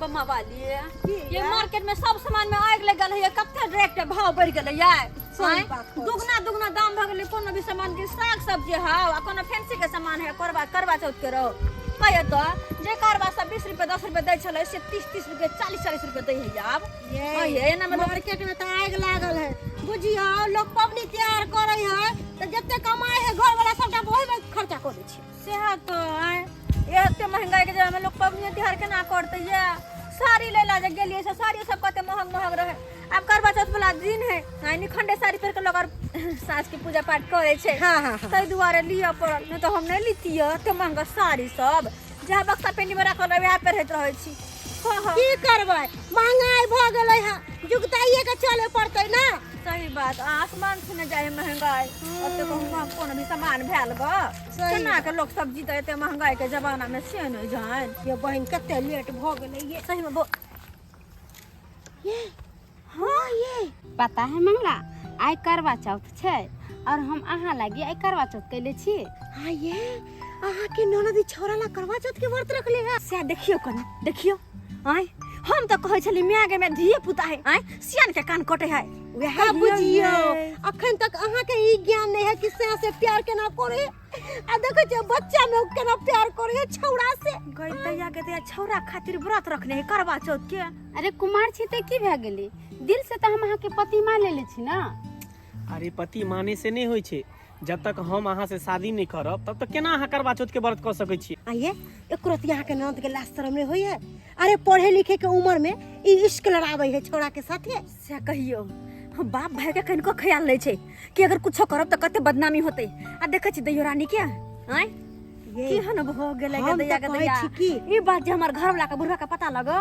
बम्मा वाली ये मार्केट में सब सामान में आग लगल है कते रेट के भाव बढ़ गेलै ये सही बात कहै दुगना दुगना दाम भऽ गेलै कोनो भी सामान के साग सब्जी हाव आ कोनो फैंसी के सामान है करवा करवा चौथ के रहो कहियो तो जे करवा सब 20 रुपए 10 रुपए दै छलै से 30 30 रुपए 40 40 रुपए दै है आब ये हाँ ये एना में लोग मार्केट में तऽ आगि लागल है बुझियौ लोग पबनी तिहार करै है तऽ जते कमाइ है घर वाला सबटा ओहि में खर्चा कऽ दै छै सेहा तो आय एते महंगाई के जमाना में लोग पबनी तिहार केना करते ये साड़ी ले ला जे गेलिए से साड़ी सब कते महंग महंग रहे आब करवा चौथ वाला दिन है आइ निखंडे साड़ी पहिर के लोग और साँझ के पूजा पाठ करे छै हाँ हाँ हाँ ताहि दुआरे लिअ पड़ल नहीं तो हम नहीं लितियै एते महंगा साड़ी सब जहाँ बक्सा पेंडी में राखल रहे वएह पहिरैत रहै छी हाँ हाँ की करबै महंगाई भऽ गेलै हँ जुगताइए के चले पड़तै ना सही बात आसमान छूने जाए महंगाई ओते कहूँ कोनो भी सामान भेल ग सही केना के लोग सब जीते एते महंगाई के जमाना में से नहीं जान ये बहिन कते लेट भऽ गेलै ये सही में ये हाँ ये पता है मंगला आइ करवा चौथ छै और हम अहाँ लागी आइ करवा चौथ कैले छी हाँ ये अहाँ के ननद ई छौरा ला करवा चौथ के व्रत रखले है से देखियो कनी देखियो आय हम तऽ कहै छली माय गे माय धिये पुता है आय सियान के कान कटे है वएह बुझियो अखन तक अहाँ के ई ज्ञान नहीं है कि से से प्यार केना करे आ देखै छियै बच्चा में केना प्यार करे है छौड़ा से गई तैया के तैया छौरा खातिर व्रत रखने है करवा चौथ के अरे कुमार छी तऽ की भए गेलै दिल से तऽ हम अहाँके पति मान लेले छी ना अरे पति माने से नहि होइ छै जब तक हम अहाँ से शादी नहि करब तब तक केना अहाँ करवा चौथ के व्रत कऽ सकै छी आइए एको रति अहाँ के ननद के लाज शरम नहीं होइए अरे पढ़े लिखे के उम्र में ई इश्क लड़ाबै है छौड़ा के साथे से कहियो हम बाप भाई के कनिको ख्याल नहीं छै कि अगर कुछो करब तऽ कते बदनामी होतै आ देखै छी दैयो रानी के आँय ये केहन भऽ गेलै हम गे दैया तऽ के कहै दैया छी की? ई बात जे हमर घर वाला के बुढ़वा के पता लगो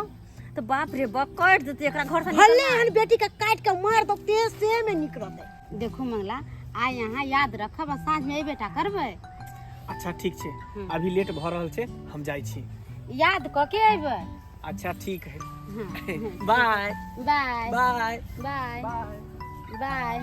तऽ बाप रे बाप काटि देतै एकरा घर से भले एहन बेटी के काट के मार दो ते से में निक रहतै देखू मंगला आइ अहाँ याद रखब आ साँझ में एबे टा करबै अच्छा ठीक छै अभी लेट भऽ रहल छै हम जाइ छी याद कऽ के अयबै अच्छा ठीक है बाय बाय बाय बाय बाय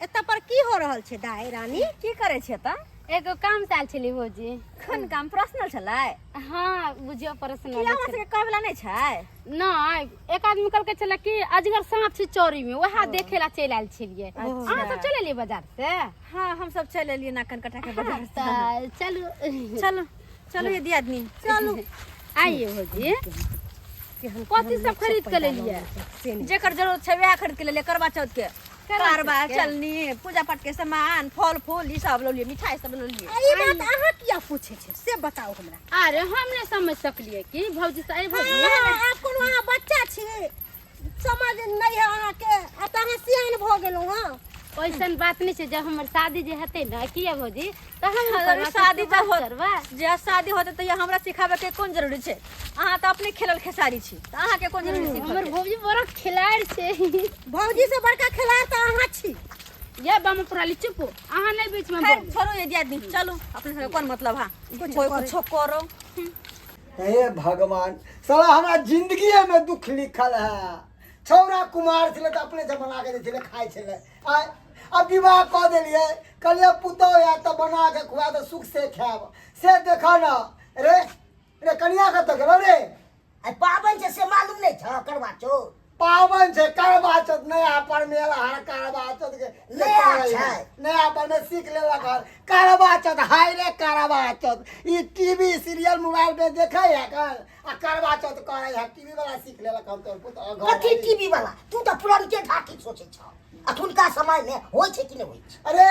एतऽ पर की हो रहल छै दाय रानी की करै छियै तऽ एगो काम से आयल छली भौजी कोन काम पर्सनल छलै हाँ बुझियो पर्सनल की हमरा सबके कहै वला नहि छै नहि एक आदमी कहलकै छलै कि अजगर साँप छै चौरी में वएह देखे ला चलि आयल छलियै अहाँ सब चलि एलियै बाजार से हाँ हम सब चलि एलियै नाकन कटा के बाजार से तऽ चलू चलू चलू ये दियादनी चलू आइए भौजी कथी सब खरीद के लेलियै जेकर जरूरत छै वएह खरीद के लेलियै करवा चौथ के करवा चलनी पूजा पाठ के सामान फल फूल ई सब लऽ लियै मिठाई सब लऽ लियै ई बात अहाँ किया पूछे छै से बताउ हमरा अरे हम नहि समझ सकलियै कि भौजी से भौजी हाँ, आब कोनो अहाँ बच्चा छी समझ नहि है अहाँके आब तऽ अहाँ सियान भऽ गेलहुँ हँ ओइसन बात नहि छै जब हमर शादी जे हेतै ने किया भौजी तऽ हम अगर करवा शादी चौथ तऽ के व्रत करबै जे शादी होतै तऽ हमरा सिखाबे के कोन जरूरी छै अहाँ तऽ अपने खेलल खेसारी छी तऽ अहाँके कोन जरूरी सिखऽ हमर भौजी बड़ा खिलाड़ छै भौजी से बड़का खिलाड़ तऽ अहाँ छी ये बाम पुराली चुप अहाँ नहि बीच में खैर बोलू छोड़ू ये दियादनी चलू अपने सबके कोन मतलब हा कोई कुछो करो हे भगवान साला हमरा जिंदगी में दुख लिखल है छौड़ा कुमार छलै तऽ अपने से बना के दै छलै खाइ छलै आइ अब विवाह कऽ देलियै कहलियै पुतहु आयत तऽ बना के खुआ तऽ सुख से खायब से देख न रे रे कनिया कतऽ गेलौ रे आइ पाबनि छै से मालूम नहि छह करवा चौथ पावन छै करवा चौथ नया पर मेला हर करवा चौथ के नया छै। नया पर में सीख लेलक हर करवा चौथ हाय रे करवा चौथ ई टीवी सीरियल मोबाइल पे देखै है कल आ करवा चौथ करै है टीवी वाला सीख लेलक हम तोर पुत कथी टीवी वाला तू तऽ पुरनके ढाठी सोचै छह अखुनका समय मे होइ छै कि नहि होइ छै अरे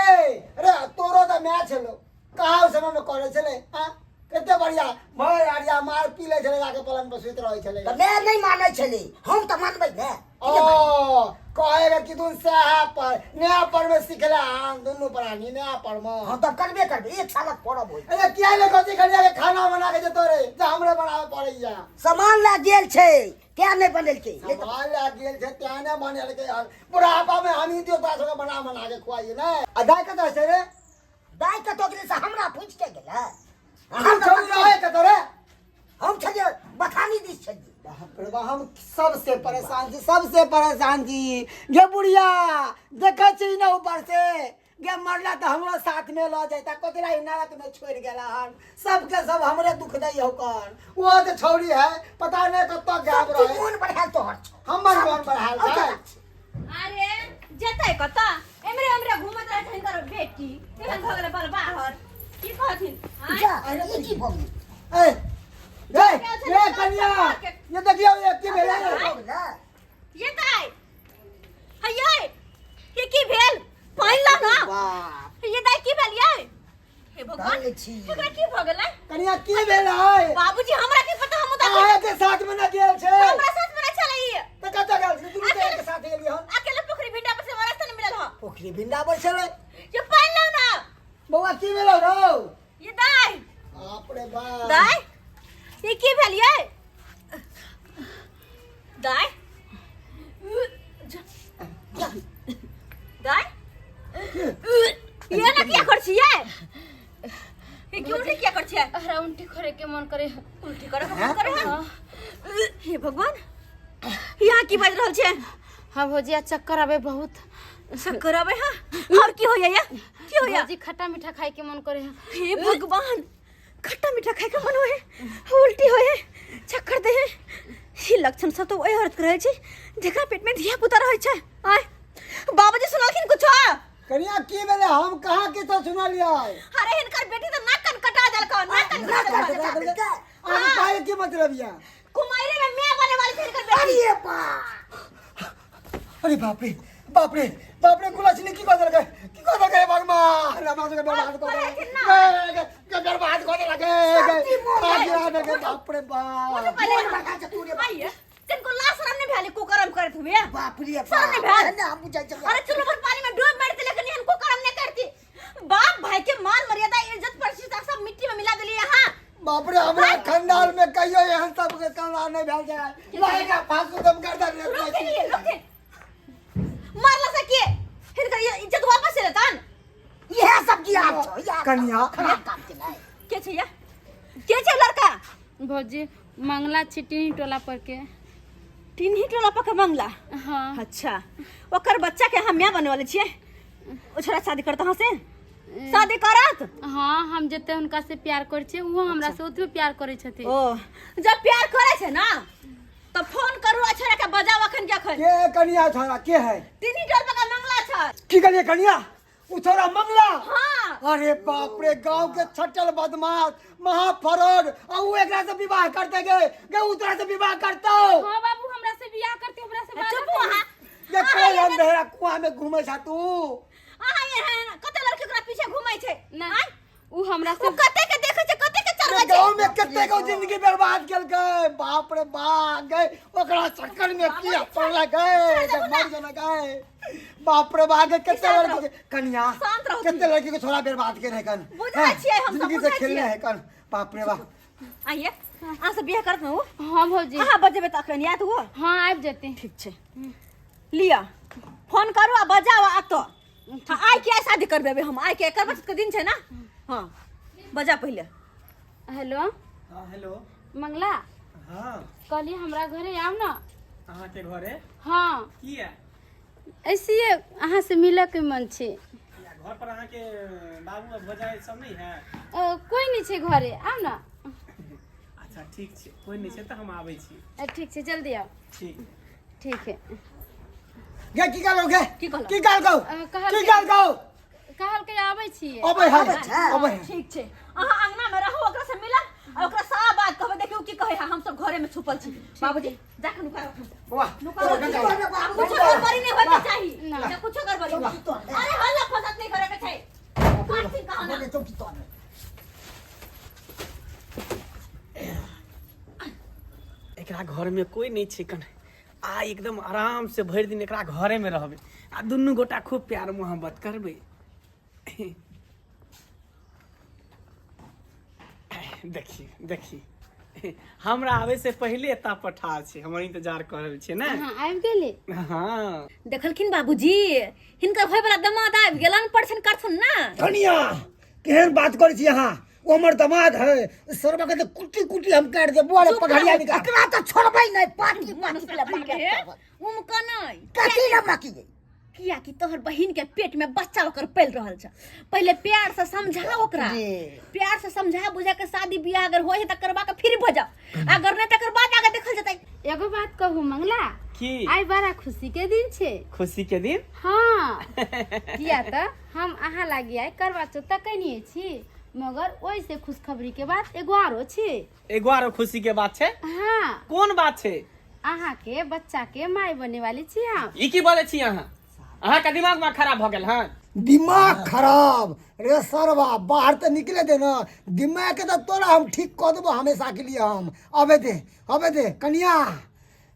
अरे तोरो तऽ माय छलो कहाँ ओहि समय में करै छलै आ कते बढ़िया भर आरिया मार पी लै छलै जाके पलंग पर सुति रहै छलै तऽ माय नहि मानै छलै हम तऽ मानबै ने ओ कहेगा कि दुन सएह पर नया पर में सिखला हम दुनू प्राणी नया पर में हँ तब करबे करबै एक सालक परब होइ अरे किया ले कथी खड़िया के खाना बना के जतो रे जे हमरे बनावे पड़ैया सामान लए गेल छै तें नहि बनेलकै नहि तऽ सामान लए गेल छै तें नहि बनेलकै हन बुढ़ापा में हमही दियो तोरा सबके बना बना के खुआइए ने आ दाइ कतऽ छै रे दाइ कतऽ गेलै से हमरा पूछि के गेलै हम छोड़ी रहे कतऽ रे हम छलियै बथानी दिस छलियै बाप रे बाप, हम सबसे परेशान छी सबसे परेशान छी गे बुढ़िया देखै छी ने ऊपर से गे मरला तऽ हमरो साथ में लऽ जैता, कथी ला ई नरक में छोड़ि गेला हन? सबके सब हमरे दुख दै हो कन। वो तऽ छौड़ी है, पता नहीं कतऽ गायब तू रहे। मोन बढ़ायल तोहर छौ। हमर मोन बढ़ायल और छै। क्या? अरे जेतै कतऽ, एमरे एमरे घूमत रहै छै हिनकर बेटी, एहन भऽ गेलै बड़ बाहर की कहथिन आँय? जा, ई की भऽ गेलै? ए ए ए कनिया, ये देखियौ ये की भेलै? भऽ गेलै? ये दाइ, हैयै, ये की भेल? पानि ला ना। बाप ये दाइ, की भेल ये? हे भगवान, धन्य छी। एकरा की भऽ गेलै? कनिया, की भेलै? बाबूजी, हमरा की पता, हम तऽ अहाँ के साथ में न गेल छै? हमरा साथ में नहीं छलै ई। तऽ कतऽ गेल छै? दुनू तऽ एक साथ गेलियै हन। अकेले पोखरी भिंडा पर से हमरा रास्ता नहीं मिलल ह। पोखरी भिंडा पर छलै। ये पानि लाउ ना। बौआ, की भेलौ रौ? ये दाइ। बाप रे बाप। दाइ, ये की भेल ये दाइ? दाइ, ये ना किया कर छियै? ये क्यों उल्टी किया कर छियै? हमरा उल्टी करे के मन करे। उल्टी करे के मन करे है? हे भगवान, यहाँ की बाजि रहल छै? हाँ भौजी, आ चक्कर आबे बहुत। चक्कर आबै है? और की होइया ये? की होइया? भौजी, खट्टा मीठा खाए के मन करे है। हे भगवान, खट्टा मीठा खाए के मन होए, उल्टी होए, चक्कर दे है, ई लक्षण सब तो ओहि औरत के रहै छै जेकरा पेट में धिया पुता रहै छै। आय बाबूजी, सुनलखिन कुछो? कनिया, की भेलै? हम कहाँ किछो सुनलियै। अरे, हिनकर बेटी तऽ नाक कान कटा देलकौ, नाक कान कटा देलकौ। अहाँके कहै की मतलब यऽ? कुमारी में मैं बने वाली थी हिनकर बेटी। अरे बाप। अरे बाप रे बाप रे बाप रे, कुलक्षणी की कऽ देलकै? की कऽ देलकै? भगवान, हमरा सबके बर्बाद कऽ देलकै। गे, गे, बर्बाद कऽ देलकै गे। आ गिरा देलकै, बाप रे बाप। पहिले मोन बढ़ा छै तू रे बाप। आइए, तिनको लाज शरम नहीं भेली कुकर्म करत हुए? बाप रे बाप। शरम नहीं भेल? ना, हम बुझै छियै। अरे, चुल्लू भर पानी में डूब मरती लेकिन एहन कुकर्म नहीं करती। बाप भाई के मान मर्यादा इज्जत प्रतिष्ठा सब मिट्टी में मिला देली यहाँ। बाप रे, हमरा खंडाल में कहियो एहन सब के कांडा नहीं भेल छै। लाएगा फांसू दम कर दे। रुक लिए, रुक मारला से के हिनकर ये इज्जत वापस चले तन। इएह सब ज्ञान छौ, इएह कनिया। खराब काम केनाइ। के छै या? के छै लड़का? भौजी, मंगला छी टीनी टोला पर के। टिन्ही टोला पर के मंगला? हाँ। अच्छा, ओकर बच्चा के हम माय बने वाले छियै। ओ छोरा शादी करत अहाँ से? शादी करत? हाँ, हम जते हुनका से प्यार करै छियै, ओहो हमरा से ओतबे प्यार करै छथिन। ओ जब प्यार करे छै ना तो फोन करू आ छोरा के बजाओ अखन के अखन। के कनिया, छोरा के है? टिन्ही टोला पर का मंगला छै। की कहलिए कनिया? उ छोरा मंगला? हाँ। अरे बाप रे, गांव के छटल बदमाश महाफरॉड, आ उ एकरा से विवाह करते गे? गे, उ तोरा से विवाह करतौ? हाँ बाबू, हमरा से बियाह करते, हमरा से बात। चुप अहाँ। ये कोन अंधेरा कुआं में घूमे छा तू? अहाँ एहन कते लड़की ओकरा पीछे घूमै छै? ना, आँय? उ हमरा ओ से कते के देखै छै, कते के चलबै छै। गांव में कते को जिंदगी बर्बाद केलकै। बाप रे बाप, गए ओकरा चक्कर में किया पड़ला गए, मर जना गए। बाप रे बाप, गए कते शांत लड़की के कनिया। शांत रहू। कते लड़की के छोरा बर्बाद के रहे कन। बुझै छियै हम सब, जिंदगी से बुझै खेलने छियै। है कन। बाप रे बाप। आइए, अहाँ से बियाह करत न उ? हाँ भौजी। अहाँ बजेबै तऽ अखन आयत ओ? हाँ, आबि जेतै। ठीक छै, लिअ फोन करू आ बजाउ आ तो। हाँ, आइ के आइ शादी करबेबै हम, आइ के करवा चौथ के दिन छै ना। हाँ, बजा पहिले। हेलो। हाँ, हेलो। मंगला। हाँ। कहली हमरा घरे आउ ना। अहाँके घरे? हाँ। किया? ऐसे अहाँ से मिलऽ के मन छै। किया, घर पर अहाँके बाबू आ भौजाई सब नहीं है? कोई नहीं छै घरे, आउ ना। अच्छा, ठीक छै, कोई नहीं छै तऽ हम आबै छी। ठीक छै, जल्दी आउ। ठीक। ठीक है। गे, की कहलौ गे? की कहलौ? की कहलौ? कहलकै- की कहलौ? कहलकै आबै छियै। अबै है, अबै है। ठीक छै, अहाँ अंगना में रहू, ओकरा से मिलब आ ओकरा सब बात कहबै। देखियौ की कहै है, हम सब घरे में छुपल छी। बाबूजी, जाके नुका रखू। बौआ, नुका रखू, कुछो गड़बड़ी नहीं होय के चाही ना, कुछो गड़बड़ी। अरे, हल्ला फसाद नहीं करे के छै। काटथिन कहाँ ना। बोले चौकी तर में। एकरा घर में कोई नहीं छै कन, आ एकदम आराम से भरि दिन एकरा घरे में रहबै आ दुनू गोटा खूब प्यार मोहब्बत करबै। देखी देखी, हमरा आबै से पहिले एतऽ पठा छै, हमर इंतजार कऽ रहल छै ने। अहाँ आबि गेली? हाँ। देखलखिन बाबूजी, हिनकर होय वाला दमाद आबि गेलन, परछन करथुन ना। कनिया, केहन बात करै छी अहाँ? ओ हमर दमाद है। सरबा के तऽ कुट्टी कुट्टी हम काटि देब। बुआ रे, पघरिया निकाल। एकरा तऽ छोड़बै नहि, पार्टी पार्टी के उमका नहि। कथी लए बाकी गई? कियाकि तोहर बहिन के पेट में बच्चा ओकर पल रहल छ। पहिले प्यार से समझा ओकरा, प्यार से समझा बुझा के शादी बियाह अगर होय है त करवा के फिर भजा, अगर नहीं तकर बाद आगे देखल जतै। एगो बात कहू मंगला, की? आइ बड़ा खुशी के दिन छे। खुशी के दिन? हाँ, किया त हम अहाँ लागी आइ करवा चौथ त कनिए छी, मगर ओहि से खुशखबरी के बात एगो आरो छे। एगो आरो खुशी के बात छे? हाँ। कोन बात छे? अहाँ के बच्चा के माय बने वाली छी हम। ई की बोले छी अहाँ? अहाँ के दिमाग में खराब भ गेल हन? दिमाग खराब रे सरवा, बाहर तो निकले दे ना, दिमाग के तो तोरा हम ठीक कऽ देबो हमेशा के लिए हम। अबे दे, अबे दे कनिया,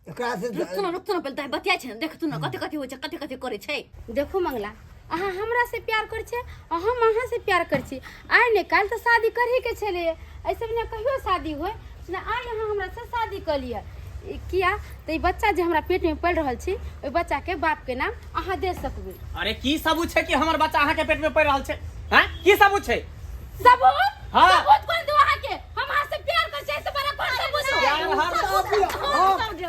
एकरा से रुक ना, रुक ना, पहिले तऽ बतिया छै ने, देख तू ना कथि कथि होइ छै, कथि कथि करै छै। देखू मंगला, अहाँ हमरा से प्यार करै छै आ हम अहाँ से प्यार करै छी। आइ ने काल्हि तऽ शादी करही के छलै, एहिसँ बिना कहियो शादी होय ने। आइ अहाँ हमरा से शादी कऽ लिअ, किया तऽ ई बच्चा जे हमरा पेट में पलि रहल छी, ओहि बच्चा के बाप के नाम अहाँ दे सकबै। अरे की सबूत छै कि हमर बच्चा अहाँ के पेट में पड़ि रहल छै? हैं, की सबूत छै? सबूत? हाँ। सबूत कोन दू अहाँ के? हम अहाँ से प्यार करै छी, एहिसँ बड़ा कोन सबूत? प्यार हम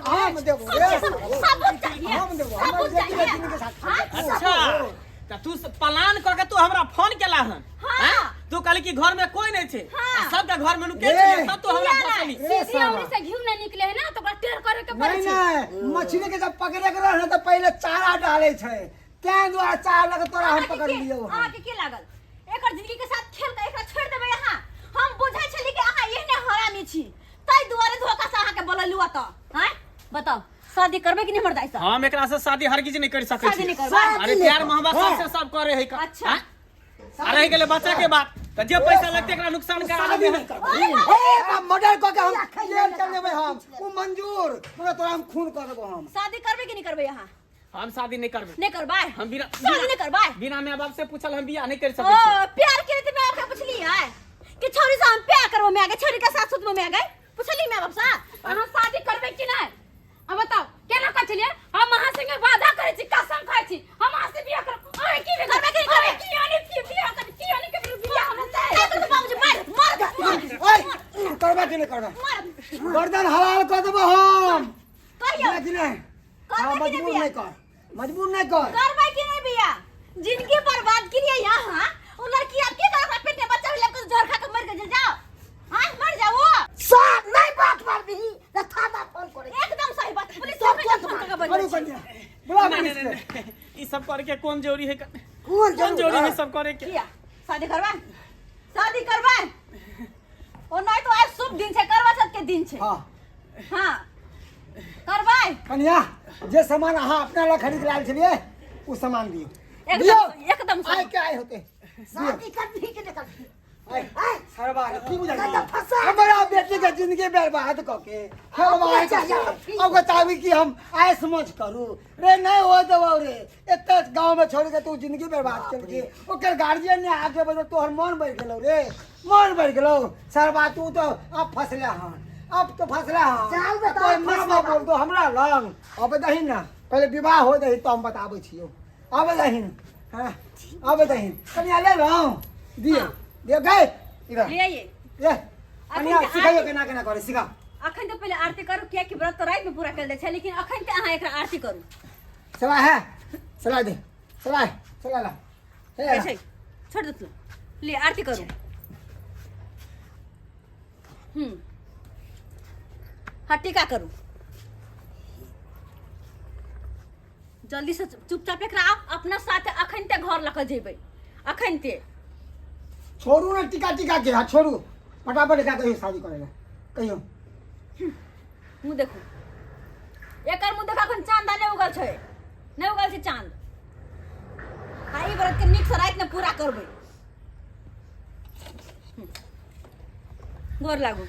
हम देबो रे, सबूत चाहिए, हम देबो, हमर सबूत बेटी चाहिए। के जिंदगी साथ छोड़। अच्छा त तू प्लान क के तू हमरा फोन केला हन? हाँ। हैं? तू कहली कि घर में कोई नहीं छे, हाँ। आ सबके घर में नुके रे। छे, सब तू हमरा फसली। रे सीधी साला। उंगली से घी नहीं निकले है ना, तो ओकरा टेढ़ करे के पड़ै नहीं छै। नहीं, मछली के जब पकड़े के रहे तो पहले चारा डाले छै, तें दुआरे चारा लगे तोरा हम पकड़ लियौ हम। अहाँके की लागल एकर जिंदगी के साथ खेल के एकरा छोड़ि देबै अहाँ? हम बुझै छली कि अहाँ एहने हरामी छी, ताहि दुआरे धोखा से अहाँके बोललहुँ एतऽ। आँय बताउ, शादी करबै कि नहि हमर दाइ से? हम एकरा से शादी हरगिज नहीं कर सकै शादी छी। नहीं करबै? अरे प्यार मोहब्बत सबसे सब करे है का। अच्छा। हाँ? आ रहि गेलै बच्चा के बात, त जे पैसा लगतै एकरा नुकसान करा शादी देबै। नहीं करबै। ए, बाप, मर्डर कऽ के हम जेल चल जेबै हम, ओ मंजूर, मगर तोरा हम खून कऽ देबो हम। शादी करबै कि नहि करबै अहाँ? हम शादी नहीं करबै। नहीं करबै? हम बिना शादी नहीं करबै? बिना माय बाप से पूछल हम बियाह नहीं कर ओ सकै छी। प्यार के रीति माय बाप के पूछली है कि छोरी से हम प्यार करबो माय के, छोरी के साथ सुतबो माय के? पूछली माय बाप से? अहाँ शादी करबै कि नहि? अब बताउ केना कहै छलियै हम अहाँ संगे वादा करै छी, कसम खाइ छी, हम अहाँ से बियाह करब। अहाँ की करबै कि नहि करबै? की आने की बियाह करब, की आने के बियाह हमरा से? नहीं करबै बाबूजी, मार मार मार। ओए, करबै कि नहि करबै? मार। गर्दन हलाल कऽ देबो हम। कहियौ। नहि कि नहि? करबै हाँ, कि नहि मजबूर बियाह? नहीं कर, मजबूर नहीं कर। करबै कि नहीं बियाह? जिंदगी बर्बाद के लिए यहाँ वो लड़की आप की करब? पेट में बच्चा भेल के जहर खा के मर के जाओ। हां मर जाओ। साफ नहीं बात मारबी त थाना फोन करे। एकदम सही बात, पुलिस सब के तुरंत फोन मार। करके करू बोल। कन्या, बुला नहीं, पुलिस नहीं, के। नहीं, ई सब करके कोन जरूरी है? कोन कोन जरूरी है है? सब करे के? किया शादी करबा? शादी करबा ओ नहीं तो आज शुभ दिन छे, करवा चौथ के दिन छे। हाँ। हां करबै। कन्या, जे सामान अहाँ अपना ला खरीद लायल छलियै ओ सामान दियौ। एकदम दियौ। एकदम सही। आइ के आइ होते। शादी करबी कि नहीं करबी? आइ, सरवा रे, की बुझल? नहीं तो फंसा। हमरा बेटी के जिंदगी बर्बाद कऽ के हलवाई अपने चाहिए, हम ठीक। ओकर चाहबी कि हम आइ समझ करू रे, नहीं हो देबौ रे। एते गाँव में छोड़ के तू जिंदगी बर्बाद केलकी, ओकर गार्जियन ने आगे बढ़ो, तोहर मन बढ़ि गेलौ रे, मन बढ़ि गेलौ सरवा। तू तो अब फसले हन, अब तो फसले हन। चल बेटा, तोहर माँ फसले बाप बोलतो हमरा लग अब दही ना, पहले विवाह हो दही तो हम बताबै छियौ। अब दही, हाँ अब दही कनिया ले लौ, दियो दियो गए इधर ले आइए। ले कनिया, तऽ सिखाइयो केना केना करे, सिखा। अखन तऽ पहिले आरती करू, कियाकि व्रत तऽ रातिमे पूरा कयल जाइ छै, लेकिन अखन तऽ अहाँ एकरा आरती करू। सलाह है, सलाह दे, सलाह, सलाह ला। हे छै छोड़ दे तू, ले आरती करू। हाँ टीका करू जल्दी से, चुपचाप एकरा अपना साथ अखन ते घर लऽ कऽ जेबै अखन ते। छोड़ू ना टीका टीका के, हाँ छोड़ू फटाफट एकरा कहियो शादी करे ला, कहियो। मुँह देखू एकर, मुँह देखू, अखन चांद नहि उगल छै, नहि उगल छै चांद। आ ई व्रत के नीक से राति में पूरा करबै। गोर लागू,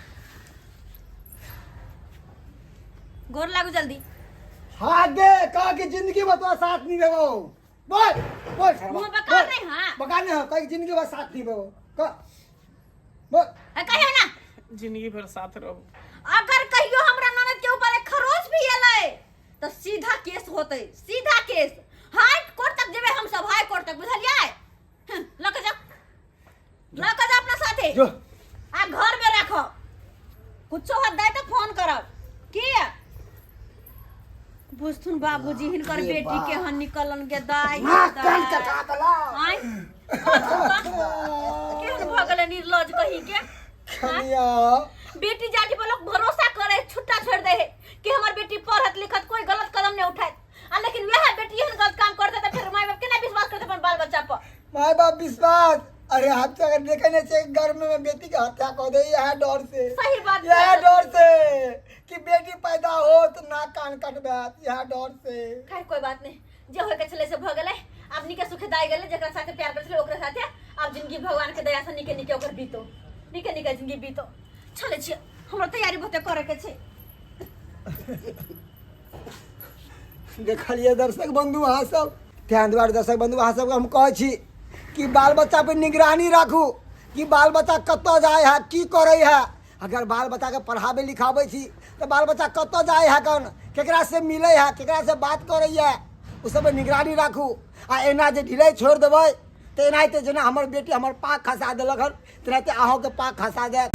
गोर लागू जल्दी। हाथ दे, कह कि जिंदगी में तो साथ नहीं देबो, बोल बोल शर्मा, मुँह बकार बोल। नहीं, हाँ। बकार नहीं हो, कह कि जिंदगी में साथ नहीं देबो, कह बोल। आ, कहियो ना। जिंदगी भर साथ रहो। अगर कहियो हमरा ननद के ऊपर एक खरोच भी एलै तो सीधा केस होतै, सीधा केस, हाई कोर्ट तक जेबै हम सब, हाई कोर्ट तक, बुझलियै? लऽ के जाओ, लऽ के जाओ अपना साथे जो। आ घर में राखो, कुछो होत दाइ तऽ फोन करब। की बुझथुन बाबूजी हिनकर रे बेटी बा। केहन निकलन गे दाई नाक कान कटा देलक। आँय केहन भऽ गेलै निर्लज कहीं के कनिया बेटी जाति पर लोग भरोसा करे छुट्टा छोड़ दे है कि हमर बेटी पढ़त लिखत कोई गलत कदम नहीं उठाए आ लेकिन वह बेटी एहन गलत काम करते तो फिर माय बाप केना विश्वास करते अपन बाल बच्चा पर माय बाप विश्वास अरे हम तो अगर देखे नहीं छे घर में बेटी के हत्या कर दे यह डर से सही बात यह डर से कि बेटी पैदा हो तो नाक कान कटबैत यह डर से खैर कोई बात नहीं जे होय के छले से भ गेलै आब निके सुखे दाई गेलै जेकरा साथे प्यार करै छलै ओकरा साथे आब जिंदगी भगवान के दया से निके निके ओकर बीतो निके निके जिंदगी बीतो चलै छियै हमरा तैयारी बहुते करे के छै देखलियै दर्शक बंधु अहाँ सब तें दुआरे दर्शक बंधु अहाँ सबके हम कहै छी कि बाल बच्चा पर निगरानी राखू कि बाल बच्चा कतऽ जाइ है की करै है अगर बाल बच्चाके पढ़ाबै लिखाबै छी तऽ बाल बच्चा कतऽ जाइ है कन केकरासँ मिलै है केकरासँ बात करैए ओ सब पर निगरानी राखू आ एना जे ढिलाइ छोड़ि देबै तऽ एनाहिते जेना हमर बेटी हमर पाग खसा देलक हन तेनाहिते अहूँके पाग खसा देत।